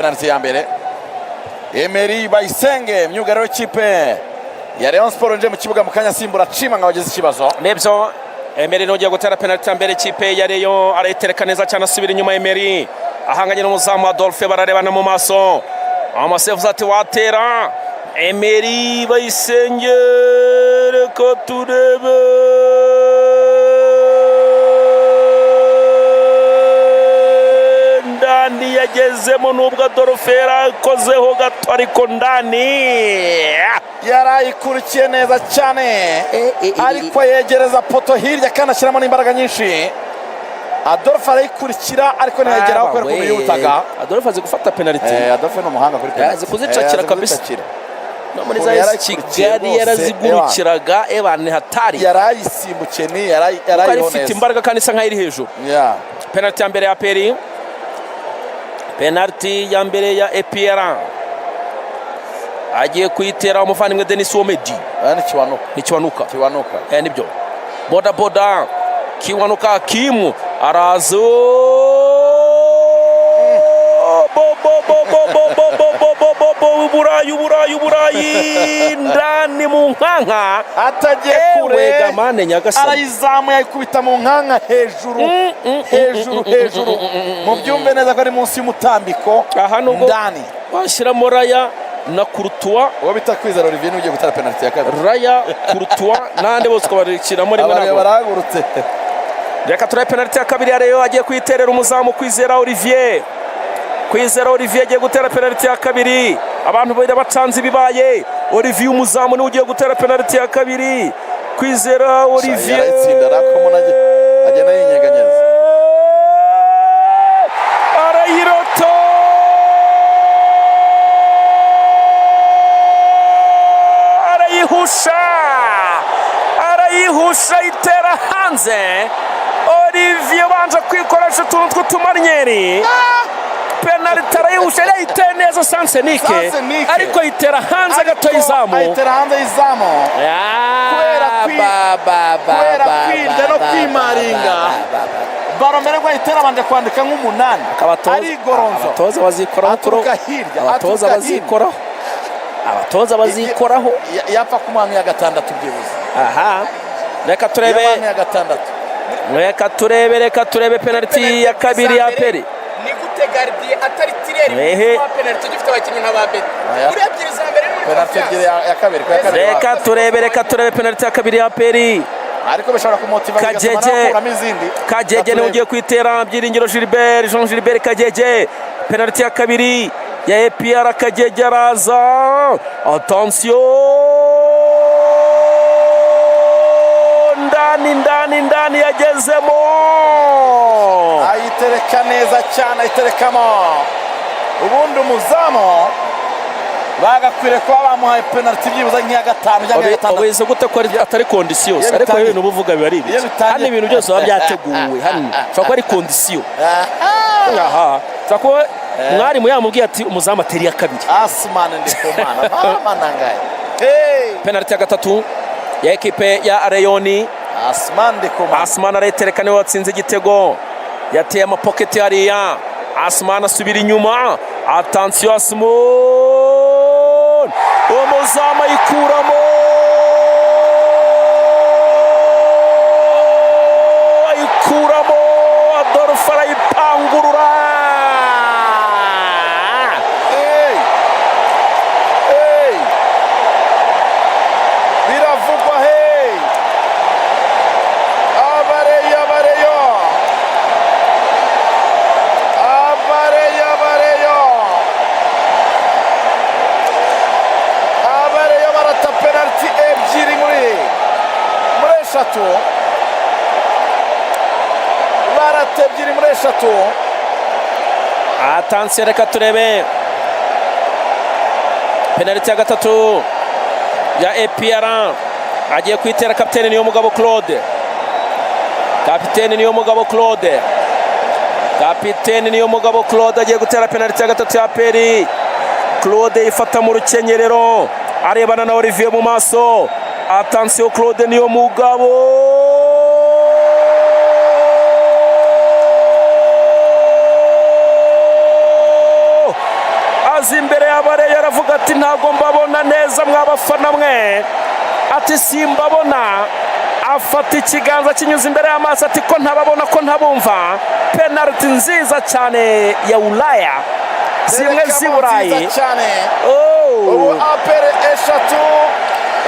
Penalty ya mbere, Emery Bayisenge, myugariro w'ikipe ya Rayon Sport, nje mu kibuga mu kanya asimbura Cima ngo abagize ikibazo. Nibyo, Emery ntugiye gutera penalty ya mbere ikipe ya Rayon. Arayitereka neza cyane, asubira inyuma. Emery ahanganye n'umuzamu Adolphe, bararebana mu maso. Umusifuzi ati: "Watera." Emery Bayisenge, reka turebe. Ndani, yagezemo nubwo Adolphe yarakozeho gato, ariko ndani. Yarayikurikiye neza cyane, ariko yegereza poteau hirya kandi ashyiramo n'imbaraga nyinshi. Adolphe arayikurikira ariko ntiyageraho kubera ukuntu yihutaga. Adolphe azi gufata penalty. Adolphe ni umuhanga kuri penalty. Azi kuzicakira Azi kabisa. kuzicakira. No muri Ukuntu za yarayikurikiye Kigali rwose, yarazigurukiraga, ebana, hatari. Yarayisimbukiye ni Kuko yari yarayiho ifite neza. imbaraga kandi isa nkaho iri hejuru. Penalty ya mbere ya APR, penalty ya mbere ya APR, agiye kuyitera umuvandimwe Denis Womedi. Aya ni Kiwanuka. Ni Kiwanuka. Kiwanuka. Nibyo, boda boda Kiwanuka Kimu araza, bo bo bo bo bo bo bo bo bo bo bo, Uburayi, Uburayi, Uburayi, ndani mu nkanka. Atagiye kure. Ewe gamane nyagasani! Arayizamuye, ayikubita mu nkanka hejuru, hejuru, hejuru. Mubyumve neza ko ari munsi y'umutambiko. Aha nubwo ndani. washyiramo Raya na Courtois. Uwo bita Kwizera Olivier niwe ugiye gutera penalty ya kabiri. Raya, Courtois n'andi bose ukabarishyiramo rimwe. Abareba Ntabwo barahagurutse. Reka turebe penalty ya kabiri ya Rayon. Agiye kuyiterera umuzamu Kwizera Olivier. Kwizera Olivier agiye gutera penalty ya kabiri. Abantu bari bacanze ibibaye. Olivier umuzamu niwe ugiye gutera penalty ya kabiri. Kwizera Olivier. Yarayitsinda ariko umuntu agenda yinyeganyeza. Arayirota, arayihusha, arayihusha, itera hanze. Olivier ubanje kwikoresha utuntu tw'utumaryeri, penaliti arayihusha, yayiteye neza sansenike. Sansenike. Ariko ayitera hanze gato y'izamu. Ayitera hanze y'izamu kubera kwirya no kwimaringa. Baro mbere ko ayitera abanje kwandika nk'umunani, arigoronzo. Abatoza bazikoraho. Aturuka hirya, Abatoza aturuka hino. bazikoraho, abatoza bazikoraho. Yapfa kumuha nk'iya gatandatu byibuze. Aha reka turebe. Yamuha nk'iya gatandatu. Reka turebe, reka turebe penaliti ya kabiri ya APR. Ni gute gardien atari tireur Ehe. wa penalty ugifite abakinnyi nka ba Beti Oya. muri ebyiri za mbere muri Penalty ebyiri ya kabiri, ku ya kabiri. Reka turebe, reka turebe penaliti ya kabiri ya APR. Ariko bishobora kumumotiva bigatuma Kagege. nawe akuramo izindi. Kagege niwe ugiye kwitera, Byiringiro Gilbert, Jean Gilbert Kagege. Penaliti ya kabiri ya APR, Kagege araza, attention, ndani, ndani, ndani, yagezemo. Ayitereka neza cyane, ayiterekamo. Ubundi umuzamu bagakwiriye kuba bamuhaye penaliti byibuze nk'iya gatanu cyangwa iya gatandatu. Ubizi gute ko atari condition? Iyo Ariko ibintu uba uvuga biba ari iyo ibiki? Hano ibintu byose biba byateguwe. Hano ushobora kuba ari condition. Aha ushobora kuba mwarimu yamubwiye ati: "Umuzamu atera iya kabiri." Asumani Ndikumana, mama nangaye. Hey! Penaliti ya gatatu ya ekipe ya Rayon. Asumani Ndikumana. Asumani arayitereka, niwe watsinze igitego, yateye amapoketi hariya. Asumani asubira inyuma, attention, Asumani, umuzamu ayikuramo, ayikuramo. Adolphe arayipangurura. Hey! Hey! Biravugwa hey! Abareyo, abareyo, abareyo, abareyo, abareyo barata penaliti ebyiri muri eshatu, barata ebyiri muri eshatu. Attention, reka turebe penaliti ya gatatu ya APR. Agiye kwitera kapitene Niyomugabo Claude, kapitene Niyomugabo Claude, kapitene Niyomugabo Claude agiye gutera penaliti ya gatatu ya APR. Claude ifata mu rukenyerero, arebana na Olivier mu maso. Attention, Claude Niyomugabo Ahagaze imbere y'abareyo aravuga ati ntabwo mbabona neza mwabafana mwe, ati simbabona. Afata ikiganza kinyuze imbere y'amaso, ati ko ntababona, ko ntabumva. Penaliti nziza cyane ya Ulaya, zimwe z'i Terekamo Burayi. nziza cyane. Oh. Ubu APR 3,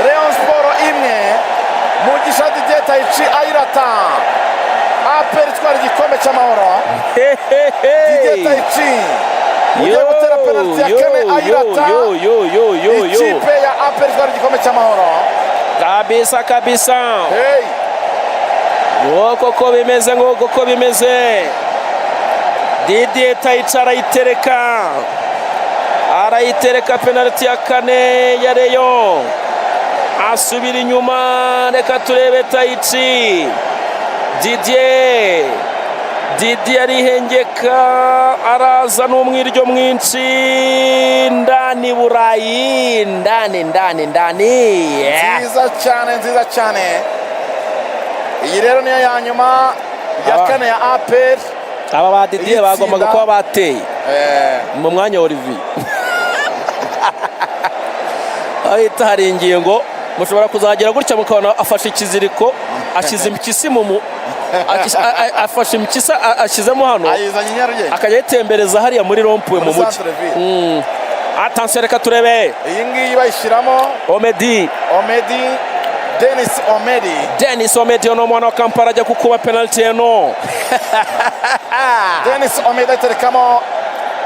Rayon Sport 1. Mugisha Didier Tayici ayirata, APR itwara igikombe cy'Amahoro. Didier Tayici ugiye gutera penaliti ya kane ayirata, yo yo yo yo yo. Ikipe ya APR itwara igikombe cy'Amahoro. Kabisa kabisa. Hey. Nguko uko bimeze, nguko uko bimeze. Didier Tayici arayitereka, arayitereka penaliti ya kane ya Rayon. Asubira inyuma, reka turebe Tayici Didier. Didier arihengeka, araza n'umwiryo mwinshi ndani Burayi, ndani ndani ndani. Yeah. Nziza cyane, nziza cyane. Iyi rero niyo ya nyuma ya kane ya APR. Aba ba Didier Itsinda. bagombaga kuba bateye mu mwanya wa Olivier. Ahita hari ingingo mushobora kuzagera gutya mukabona afashe ikiziriko, ashyize impyisi mu mu afashe impyisi ashyizemo hano, ayizanye i Nyarugenge, akajya ayitembereza hariya muri rond-point mu muri mujyi. centre ville. Attention, reka turebe. Iyi ngiyi bayishyiramo. Omedi. Omedi, Denis Omedi. Denis Omedi ono mwana wa Kampala ajya kukuba penalty eno. Denis Omedi aterekamo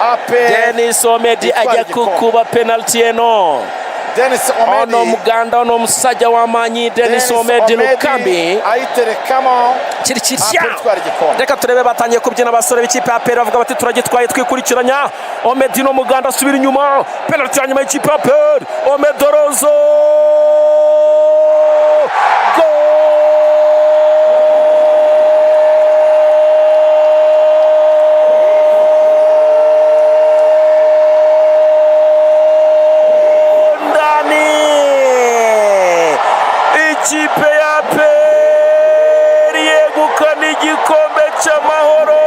APR. Denis Omedi Itwara ajya igikombe. kukuba penalty eno. Denis Omedi. Ono muganda, ono musajja w'amaanyi Denis Omedi Lukambi. Ayiterekamo, kiri kirya. APR itwara igikombe. Reka turebe, batangiye kubyina abasore b'ikipe ya APR, bavuga bati turagitwaye twikurikiranya. Omedi no muganda asubira inyuma, penalty ya nyuma y'ikipe ya APR. Omedorozo. Gol! Ndani! Ikipe ya APR yegukana igikombe cy'Amahoro.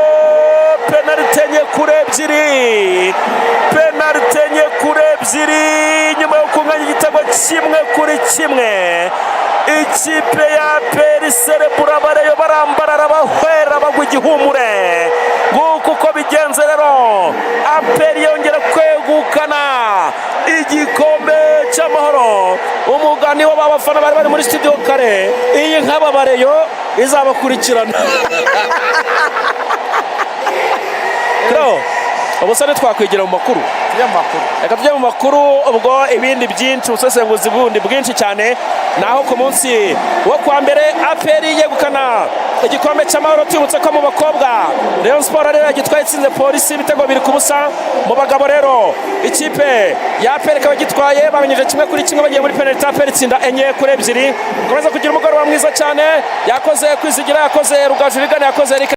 Penaliti 4-2, penaliti 4-2, nyuma yo kunganya igitego 1-1. Ikipe ya APR serebura, abareyo barambarara, bahwera, bagwa igihumure. Nguko uko bigenze rero, APR yongera kwegukana igikombe cy'Amahoro. Umugani w'abafana bari bari muri studio kare, iyi nk'aba bareyo izabakurikirana. Bro, ubu se ntitwakwigira mu makuru? Tujye mu makuru. Reka tujye mu makuru. Ubwo ibindi byinshi, ubusesenguzi bundi bwinshi cyane, naho ku munsi wo kwa mbere APR yegukana igikombe cy'Amahoro. Tubibutse ko mu bakobwa Rayon Sport rero yagitwaye, itsinze Polisi ibitego 2-0. Mu bagabo rero ikipe ya APR ikaba igitwaye, banganyije 1-1, bagiye muri penaliti, APR itsinda 4-2. Komeza kugira umugoroba mwiza cyane. Yakoze Kwizigira, yakoze Rugaju Rigana, yakoze Eric.